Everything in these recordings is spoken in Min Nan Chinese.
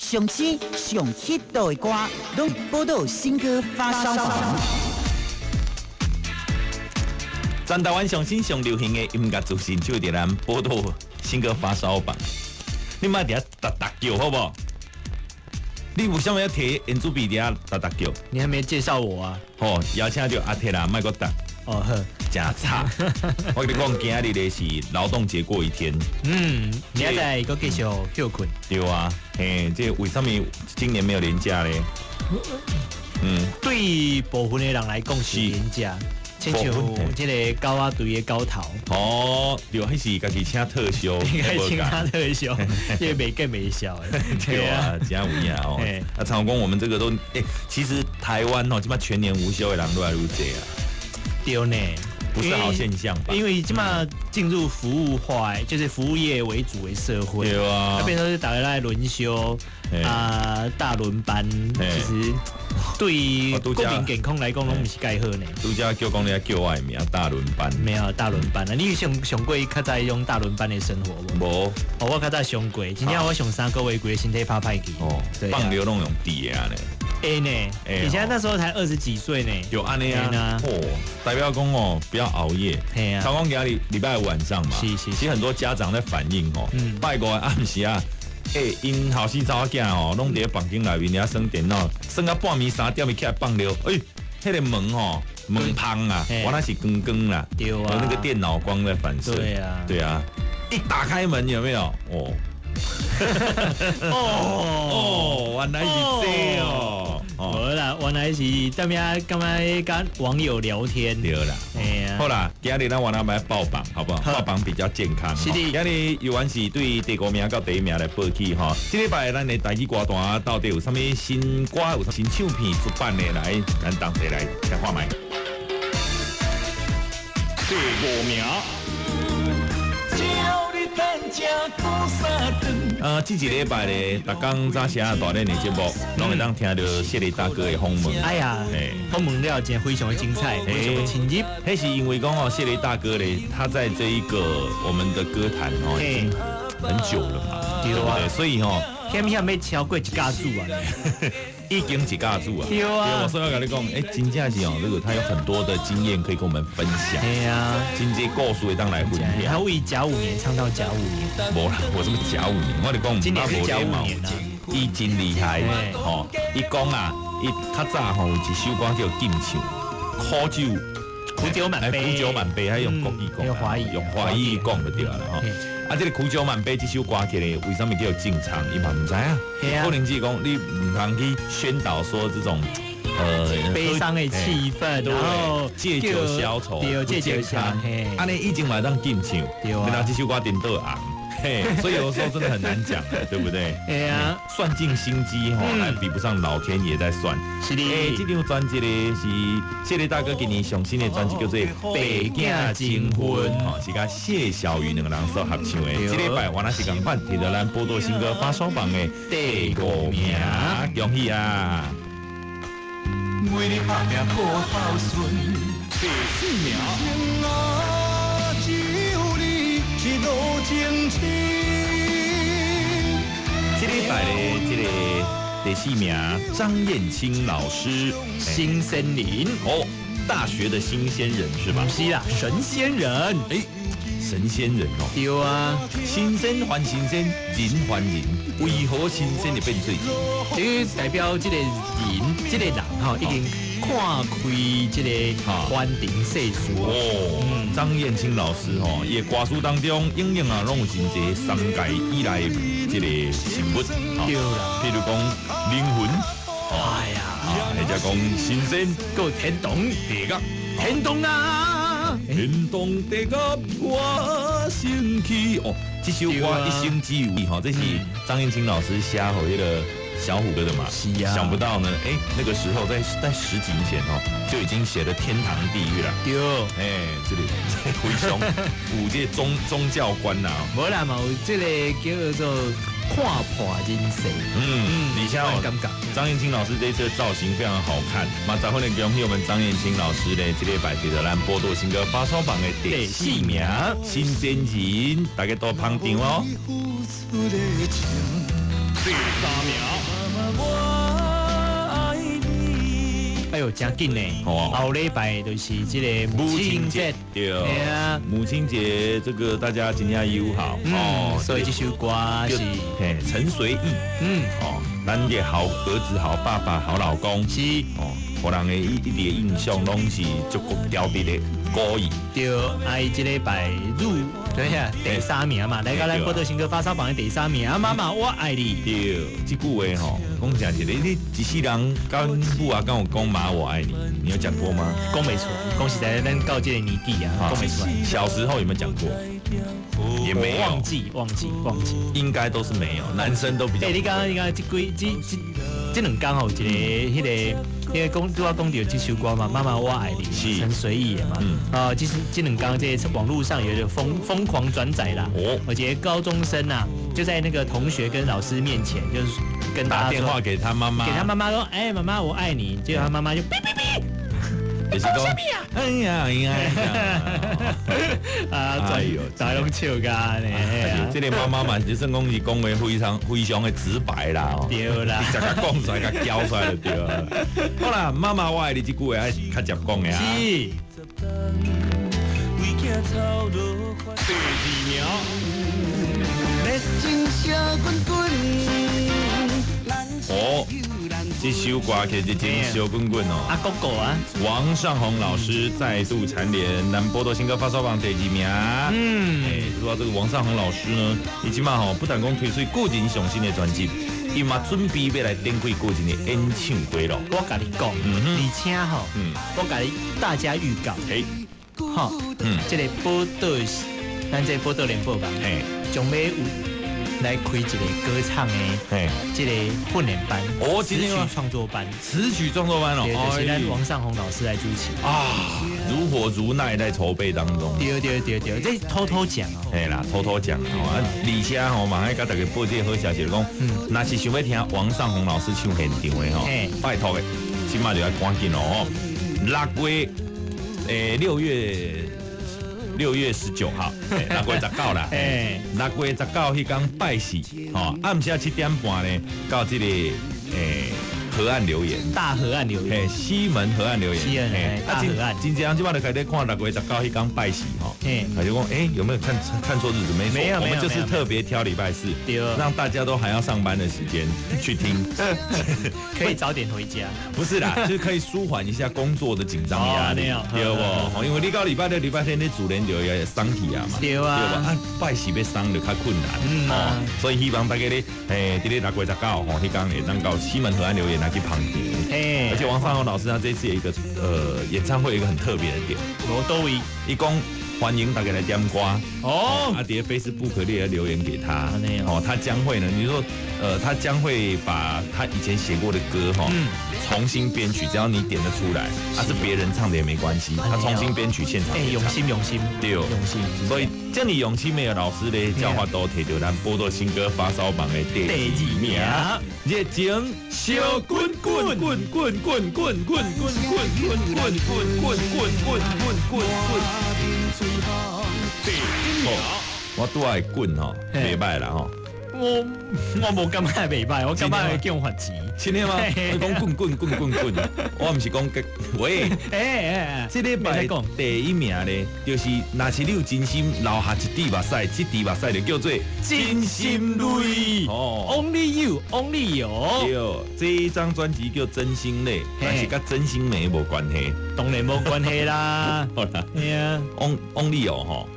上新上 hit 的歌，攏寶島新歌發燒榜。全台灣上新上流行的音樂資訊，就佇咱寶島新歌發燒榜。你莫佇遐逐逐叫好無？你為啥物要提圓珠筆佇遐逐逐叫？你還沒介紹我啊？吼，邀請著阿鐵啦，莫閣逐。哦好，真差。我共你講，今仔日咧是勞動節過一天。嗯，明仔載閣繼續歇睏。對啊，嘿，這為啥物今年沒有連假咧？嗯，對部分的人來講是連假。親像這個狗仔隊的狗頭。哦，對，彼是家己請特休，應該請他特休，因為袂見袂笑的。對啊，真有影哦。啊，常講我們這個都，欸，其實台灣哦，這擺全年無休的人愈來愈濟啊。對呢，不是好現象吧？因為這擺進入服務化，就是服務業為主的社會，對啊，變成是大家來輪休啊，大輪班，其實對國民健康來講，攏毋是蓋好呢。拄才叫講你叫我的名大輪班，沒有大輪班啊！你有上上過較早彼種大輪班的生活無？無，哦，我較早上過，真正我上3個月，規个身體拍歹去。哦，放尿攏用滴的呢。會呢，以前那時候才20幾歲呢。有按呢啊，哦，代表講哦，不要熬夜。超講今日禮拜五晚上嘛，是是，其實很多家長在反映哦，拜五暗時啊，欸，𪜶後生查某囝哦，攏佇咧房間內面遐耍電腦，耍到半暝3點，伊起來放尿，欸，彼個門吼，門縫啊，原來是光光啦，對啊，有那個電腦光在反射，對啊，對啊，一打開門有沒有？哦，哦，原來是這哦，無啦，原來是踮遐感覺佮網友聊天，對啦，好啦，今日咱原來來報榜，好不好？報榜比較健康。是的，今日猶原是對第五名到第一名來報起吼。這禮拜咱的台語歌單到底有啥物新歌、有新唱片出版的？來，咱同齊來聽看覓。第五名。這一禮拜咧，逐工早時啊，大練的節目，攏會當聽著謝雷大哥的訪問。哎呀，訪問了真非常的精彩，非常的親切。彼是因為講哦，謝雷大哥咧，他在這一個我們的歌壇哦，已經很久了嘛，對不對？所以哦，險險欲超過一甲子啊！已經一甲子啊！對啊，所以我共你講，欸，真正是哦，這個他有很多的經驗可以跟我們分享。對啊，真濟故事會當來分享。他為甲午年唱到甲午年。無啦，我什麼甲午年？我咧講，今年是甲午年啊。伊真厲害，吼！伊講啊，伊較早吼有一首歌叫《禁唱》，苦酒苦酒滿杯，苦酒滿杯，還用國語講，用華語，用華語講就對啦吼。啊，這個苦酒滿杯這首歌曲咧，為啥物叫做禁唱？伊嘛毋知影。可能只講你毋通去宣導說這種悲傷的氣氛，然後借酒消愁，對，借酒消愁。按呢以前嘛會當禁唱，然後這首歌顛倒紅。嘿，所以有時候真的很難講，對不對？對啊，算盡心機吼，還比不上老天爺在算。是的。欸，這張專輯咧是謝雷大哥今年上新的專輯，叫做《白囝情分》，吼，是佮謝小魚兩個人所合唱的。這禮拜原來是仝款，提著咱寶島新歌發燒榜的第五名，恭喜啊！為你打拼苦鬥順，第四名。一路情深。這禮拜的這個第四名張燕青老師，新鮮人哦，大學的新鮮人是吧？是啦，神仙人。欸，神仙人哦。對啊，神仙還神仙，人還人，為何神仙會變做人？這代表這個人，這個人吼已經看開這個凡塵世事。哦，張燕青老師吼，伊的歌詞當中，永遠啊攏有真濟三界以來的這個人物，對啦，譬如講靈魂，哎呀，或者講神仙，閣天堂地獄，天堂啊，天堂地獄我先去。哦，這首歌一生只有你吼，這是張燕青老師寫予彼個小虎哥的嘛？是啊，想不到呢，欸，那個時候在十幾年前哦，就已經寫了天堂地獄了。對，欸，這裡非常有這個宗教觀呐。無啦嘛，有這個叫做看破人世。嗯，你像張燕青老師這次的造型非常好看。嘛，十分的恭喜我們張燕青老師咧，這禮拜提著咱寶島新歌發燒榜的第四名，新鮮人，大家多捧場哦。第三名。哎呦，真紧呢！后礼拜就是这个母亲节，对，母亲节这个大家真正友好哦，所以这首歌是嘿陈随意，哦，咱的好儿子、好爸爸、好老公是哦，予人的一一个印象拢是足够调皮的故意。对，啊，伊这礼拜入等一下第三名嘛，来到咱宝岛新歌发烧榜的第三名，妈妈我爱你。对，这句话吼，讲真是你一世人跟母啊敢有讲妈我爱你，你有讲过吗？讲袂出来，讲实在，咱到这个年纪啊，讲袂出来。小时候有没有讲过？也没有，忘记忘记忘记，应该都是没有，男生都比较。欸，你刚刚你刚这几这这这两天吼，一个彼个。因为讲拄仔讲到这首歌嘛，妈妈我爱你，陈随意的嘛。啊，其实这两天这网络上有一个疯狂转载啦。哦，而且高中生啊，就在那个同学跟老师面前，就是跟打电话给他妈妈，给他妈妈说：“哎，妈妈我爱你。”结果他妈妈就哔哔哔。就是讲，哎呀哎呀，啊，哎呦，大拢笑噶呢。这个妈妈嘛，就算讲是讲话非常非常的直白啦，对啦，直接共讲出来，共交出来就对了。好啦，妈妈我爱你这句话爱较直讲的啊。是。第二名。哦。这首歌曲《热情烧滚滚》哦，阿哥哥啊，王尚宏老师再度蝉联咱宝岛新歌发烧榜第二名。哎，说到这个王尚宏老师呢，伊这马吼不但讲推出个人上新的专辑，伊嘛准备欲来展开个人的演唱会咯。我共你讲，而且吼，我共你大家预告，吼，这个宝岛，咱这个宝岛联播网，将欲有来开一个歌唱的，这个训练班，哦，词曲创作班，词曲创作班哦，对，就是咱王尚宏老师来主持啊，如火如奈在筹备当中。对对对对，这偷偷讲哦，嘿啦，偷偷讲哦，啊，而且吼嘛爱共大家报这个好消息，讲，若是想欲听王尚宏老师唱现场的吼，拜托的，这马就要赶紧哦，6月19号，6月19啦，6月19彼天拜四，吼，暗时7点半呢，到这个河岸留言，大河岸留言，西门河岸留言，西门大河岸。真正这摆就开始看6月19彼天拜四，吼，他就讲，有没有看错日子？没错，我们就是特别挑礼拜四，让大家都还要上班的时间去听，可以早点回家。不是啦，就是可以舒缓一下工作的紧张压力，对不？因为你到礼拜六、礼拜天你自然就会伤气啊嘛，对啊，对吧？啊，拜四欲伤就较困难，所以希望大家咧，伫咧6月19吼，彼天会当到西门河岸留言来去旁听。而且王尚宏老师他这次有一个演唱会有一个很特别的点，罗多维，伊讲欢迎大家来点歌哦，啊，伫 Facebook 你也留言给他，哦，他将会呢，你说，他将会把他以前写过的歌哈，重新编曲，只要你点得出来，啊是别人唱的也没关系，他重新编曲现场，用心用心，对，用心，所以这么用心的老师咧，教法都提到咱宝岛新歌发烧榜的第二名，热情烧滚滚滚滚滚滚滚滚滚滚滚滚滚滚滚滚滚。我拄爱滚吼，袂歹啦吼。我无感觉袂歹，我感觉会叫罚钱。真的吗？你讲滚滚滚滚滚，我毋是讲喂。哎，这礼拜第一名咧，就是若是你有真心流下一滴目屎，这滴目屎就叫做真心泪。哦，Only you，Only you。对，这一张专辑叫真心泪，但是佮真心美无关系。当然无关系啦。好啦，对啊，Only you 吼。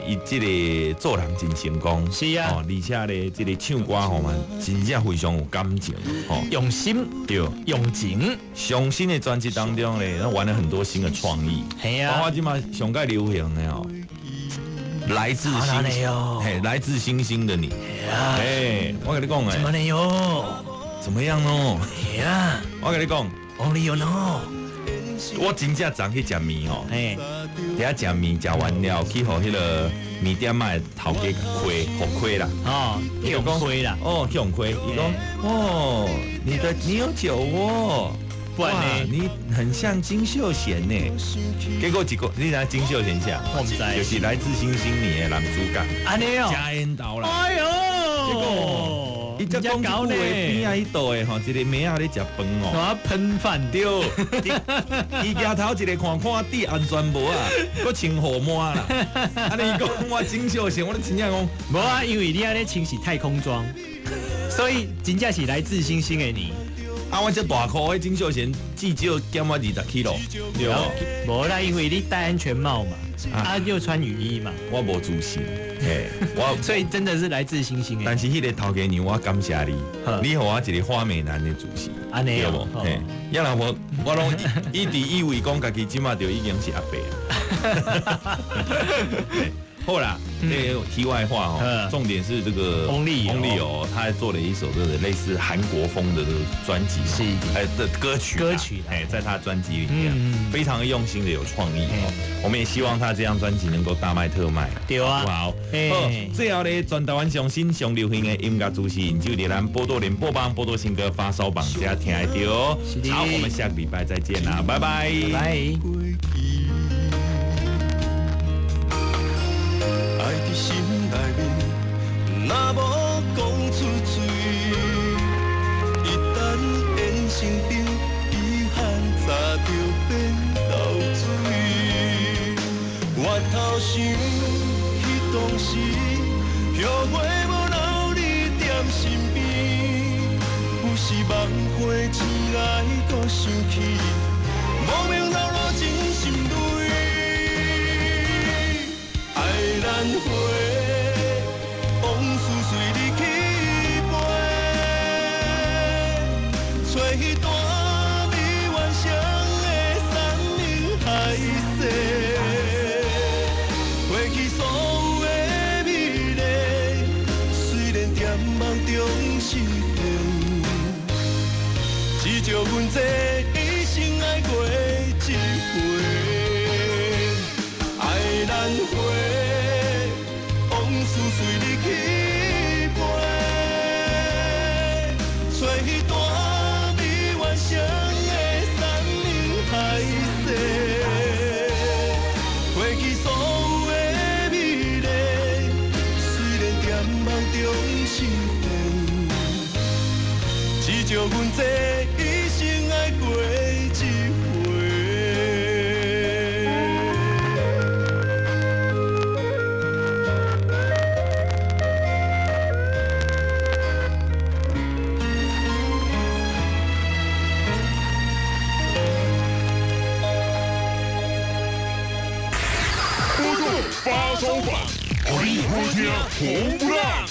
伊这个做人真成功，是啊，而且咧，这个唱歌吼嘛，真正非常有感情，吼，用心，对，用情。上新的专辑当中咧，他玩了很多新的创意，系啊，包括这马上盖流行的哦，来自星星，嘿，来自星星的你，哎，我跟你讲哎，怎么哟？怎么样哦？系啊，我跟你讲，Only you know。我真正昨去食面吼，伫遐食面食完了，去予彼个面店仔的头家亏，予亏啦。哦，去予亏啦。哦，去予亏。伊讲，哦，你有酒窝，不然呢？你很像金秀贤呢。结果一个，你知影金秀贤啥？我毋知。就是来自星星你的男主角。按呢哦。食缘投啦。哎哟。结果。伊才講這句話邊仔彼度的吼，一个妹仔咧食飯哦，我噴飯對，伊舉頭一个看看戴安全帽啊，閣穿雨帽啦。啊，你講我井秀賢，我咧真正講，無啊，因為你按呢穿是太空裝，所以真正是來自星星的你。啊，我這大箍的井秀賢至少減我20 kg，對無啦，因為你戴安全帽嘛，啊又穿雨衣嘛，我無自信，嘿，我所以真的是來自星星的。但是彼个頭家娘，我感謝你，你予我一個花美男的自信，對無？嘿，要若無我攏一直以為講家己這馬就已經是阿伯啊。好啦，這個題外話哦，重點是這個翁立翁立友，他做了一首這個類似韓國風的這個專輯，是哎的歌曲歌曲，哎，在他專輯裡面非常用心的有創意哦。我們也希望他這張專輯能夠大賣特賣。對啊，好，好，最後呢，全台灣上新上流行的音樂資訊，就佇咱寶島聯播網、寶島新歌發燒榜遮聽得著。好，我們下個禮拜再見啦，拜拜。拜。愛佇心內面，若無講出嘴，一旦演成冰，遺憾早就變流水。回頭想彼當時，後悔無留你踮身邊，有時夢回醒來，閣想起，莫名流落真心淚。愛難回，往事隨你去飛，找彼段未完成的山盟海誓，过去所有的美麗，雖然踮夢中實現，至少阮這一生愛過一回。愛難回，往事隨你去飛，找彼段未完成的山盟海誓，过去所有的美麗，雖然踮夢中實現，至少阮這一生愛過一回。發燒榜，予你好聽紅不讓。